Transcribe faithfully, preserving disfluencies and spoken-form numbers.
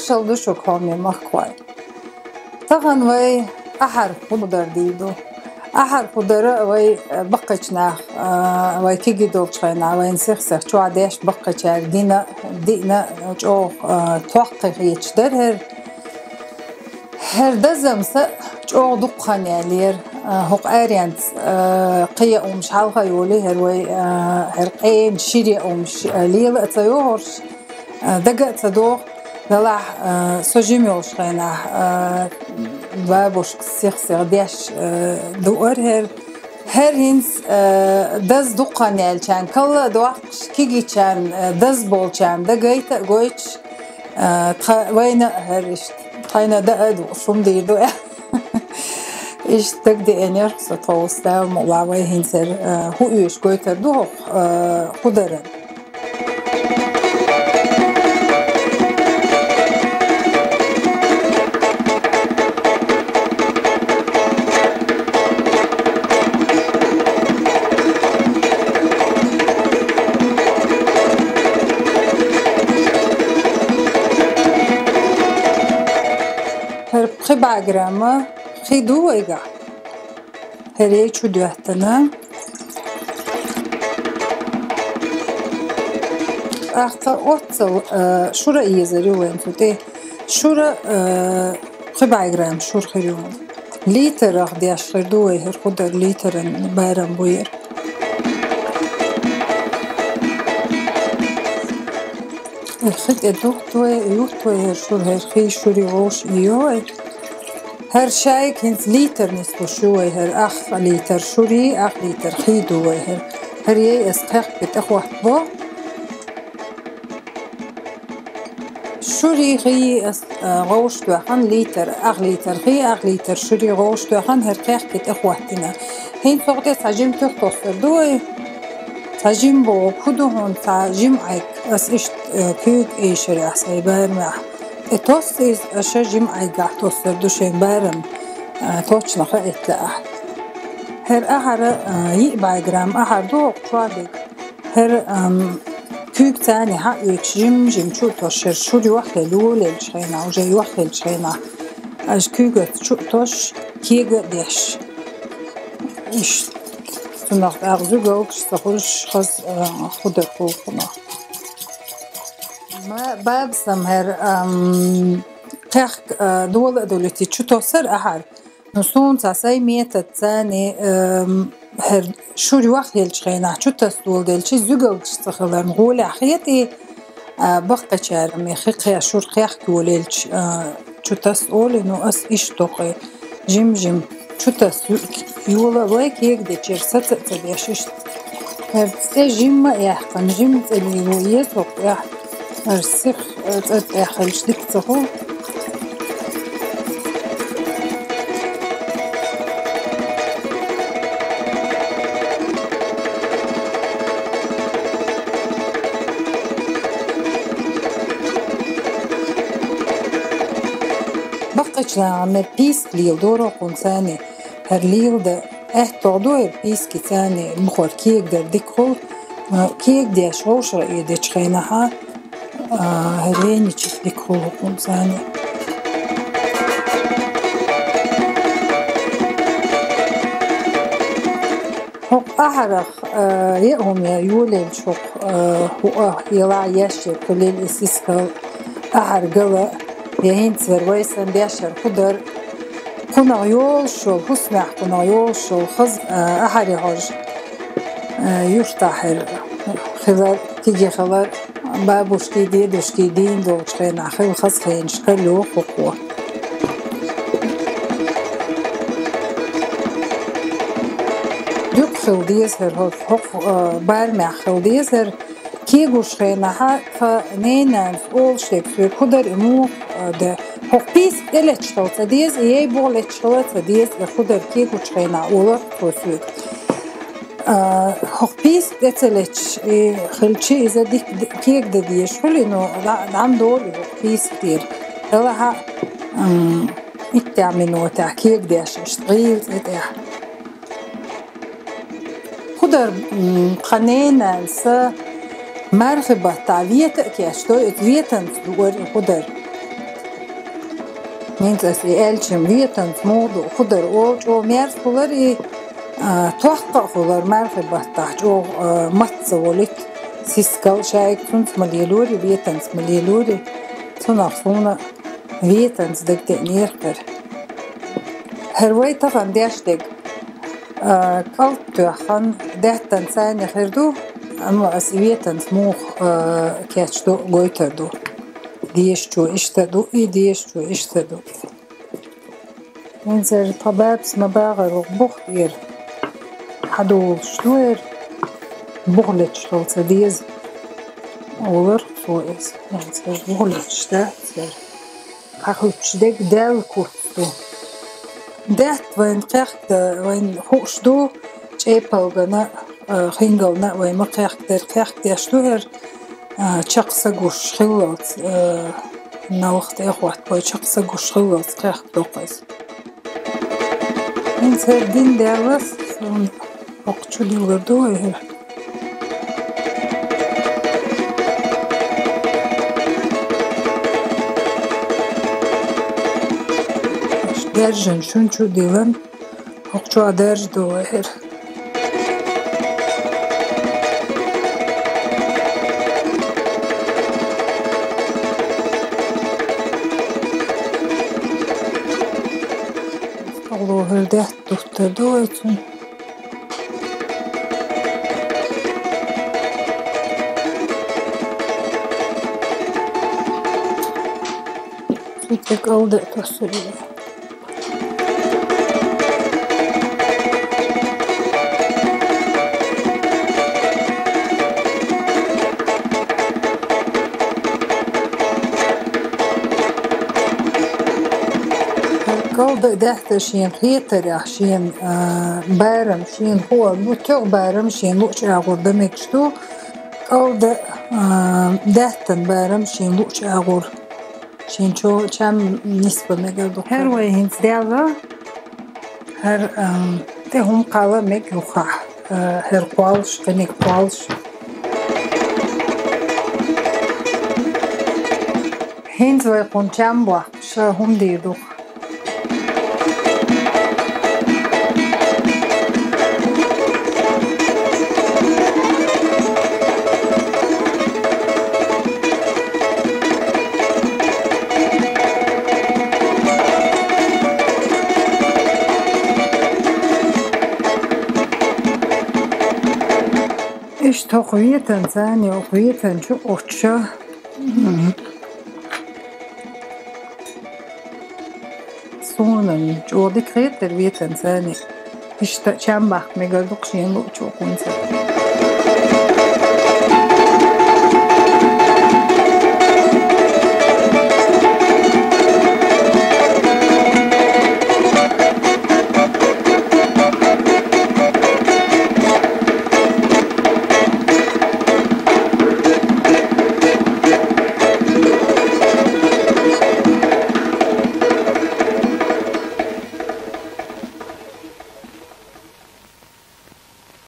Маршал ду шуга, хьоме махкахой. Тахан вай ахьар худар дийр ду. Ахьар худара вай, э, баккхийча наха, э, вай кегий долча хенахь, вайна сих-сиха чохь деш баккхийчара гина, диъна, чӀогӀа, э, тохкхе хеташ дара хӀара. ХӀара дазам са чӀогӀа дукха хан яьллера, э, хӀокху аренца, э, кхин яа хӀумаш хьалха йолий хӀара вай, э, хӀара къена шира яа хӀумаш, э, лела а ца йогӀурш, э, дага а ца догӀу, делахь, э, со жима йолчу хенахь, э, бабушка сих-сиха деш, э, дуара хӀара. ХӀара хӀинца, э, даз дукха хан яьллачарна калла а доккхуш, кегийчарна, э, даз болчарна дагайта а гойтуш, э, тха-, вайна а хӀара иштта, тхайна даа а дууш хӀума дийр ду аьлла. Иштта дагадеанера со тхо ву стаг ма вай хӀинца хӀара, э, хӀу оьшу гойтур ду хӀокху, э, худара. ХӀара пхи бӀе грамма хи ду вайгахь? ХӀара чу доьттина. ТӀаккха оццул, э, шура а езар ю вайн цу тӀе. Шура, э, пхи бӀе грамм шура хир ю. Литрах деш хир ду вай хӀара худар, литран барам бу хӀара. Э, хи тӀе духт вай, ютт вай хӀара шура, хӀара хи шури вовш и йой. ХӀара шайга хӀинца литр нислуш ю вай хӀара, ах литр шури, ах литр хи ду вай хӀара. ХӀара яй ас кхехкий тӀехӀоттабо. Шури хи ас, а, гӀовш тоьхна литр, ах литр хи, ах литр шури гӀовш тоьхна хӀара кхехкий тӀехӀоттийна. ХӀинца хӀокху тӀе цхьа жима туьха тоссар ду вай. Цхьа жима боху, хӀун ду хьуна цхьа жима Ӏайг, ас иштта, э, куьйга эшарехь сайн барамехь. И тосса иза аша жима Ӏайгахь тоссар ду шайн барам, а, точно хаийта лаахь. ХӀара ахьара, а, йиъ бӀе грамм ахьар ду хӀокху чохь дерг. ХӀара, ам, куьйга царна хьаоьцуш жим-жим чу а тосуш, хӀара шура йохъелла йолаеллачу хенахь, уже йохъеллачу хенахь, аша куьйгаца чу а тосуш, кега а деш. Иштта. Цунах тӀаккха зуьгалгаш ца хуьлуш хаза, а, худар кхуллу кхунах. Ма-, бабас-м хӀара, ам, кхехка, а, дола а долуьйтий чу тосар ахьар. Ну, суна цхьа сайн метод царна, ам, хӀара шура йохъеллачу хенахь чу тасса доладелча, зуьгалгаш ца хиларна гӀолехь хетий, а, баккхийчара-м хи кхе-, шура кхехка йолаелча, а, чу тасса олий, ну, ас иштта доккхий. Жим-жим чу тасса ю-, йола а лой кега дечуьра саца а ца деш иштта. ХӀара цӀе жимма а яьккхина, жимма цӀе лело еза хӀокху тӀехь. ХӀара сиха, э, цӀе тӀехь хилча дика ца хуьлу. Баккхийчу нахана мел писка леладора хӀокхунца царна, хӀара леладан аьттув ду хӀара писки царна, бухара кегадар дика хуьлу, а, кега деш вовшах а дечу хенахь, а, хӀара веничек дика хуьлу хӀокхунца царна. ХӀокху ахьарах, а, яа хӀума я йолаелча хӀокху, а, хӀуъа, ялахь яьшшерг хуьлийла и сискал, ахьар гала, я хӀинца хӀара вай санна деш хӀара худар, кхунах йолуш йолу, хӀусамехь кхунах йолуш йолу хаза, а, ахьаре хьожа, а, юьртахь хӀара хилар, кегий хилар, бабушкий, дедушкий дийна долчу хенахь хилла хаза хенаш карайо хӀокхо. Дукха хила деза хӀара хӀокху, хӀокху, а, барамехь хила деза хӀара. Кегучу хенахь тхан ненанас олуш дерг соьга, хӀун дара и муха, а, де. ХӀокху писка тӀе леташ хила ца деза, и яй бухахь леташ хила ца деза, и хӀун дара кегучу хенахь олура цо соьга. А, хӀокху писка тӀе ца леташ, и хилча иза дика д-, кега дан дезаш хуьлу, ну, дӀа-, дӀа ма долу и хӀокху писка тӀера. Делахь а, м, иттех минотехь кега деш иштта гӀийла цӀе тӀехь. ХӀун дара, м, тхан ненан са мархи баттахь вета а кечдой, оцу ветанца дуара и хӀун дара. ХӀинца ас и аьлча ветанца муха ду, хӀун дар олу, чӀогӀа мерза хилар и, а, тохка а хилар, мархи баттахь чӀогӀа, а, мацца волуьйту, сискал шайга цунца ма лелорий, ветанца ма лелорий, цунах суна ветанца дагадеанера хӀара. ХӀара вай тахана деш дерг, а, кӀалд тоьхна, даьттан царна хир ду, амма ас и ветанца муха, а, кечдо гойтур ду. Дешачо иштта ду и, дешачо иштта ду и. ХӀинца тхан бабас ма бахара, бух тӀера хьадолуш ду хӀара, бух леташ хила ца деза, олура цо иза. ХӀинца бух леташ дац хӀара. Хьахуьттуш дерг даьлла куц ду. Даьтта вайна кхехка, вайна хууш ду, чӀепалгана а, хингална а вай ма кхехкадара, кхехкадеш ду хӀара, а, чекх са гуш хиллалц, а, налха тӀе а хӀотта, вай чекх са гуш хиллалц кхехкадо-кх иза. ХӀинца хӀара дина даьлла, суна хӀокху чу диллар ду вай хӀара. Аша даьржина шуна чу диллина. ХӀокху чохь даржадо вай хӀара. СтагӀло хӀара даьтта дуттар ду вай цунна. Цу тӀе кӀалда а тосур ю. КӀалда а даьтта шена хетарехь, шена, а, барам, шена хӀун бу, тоьхна барам шена луъучу агӀор дан мегаш ду, кӀалда а, а, даьттан барам шена луъучу агӀор. Шен чо-, чам нисбан мегар ду. ХӀара вай хӀинца даьлла, хӀара, ам, тӀе хӀума кхалла мега юххехь, а, хӀара кхоллаш, къиниг кхоллаш. ХӀинца вай кхунна чам боккхуш хӀума дийр ду-кх. Иштта хӀокху ветанца, хӀокху ветанчу оццу. Мгм. Суна чӀогӀа дика хетара ветанца. Иштта чам баккха мегар ду-кх шена луъучу кхунца.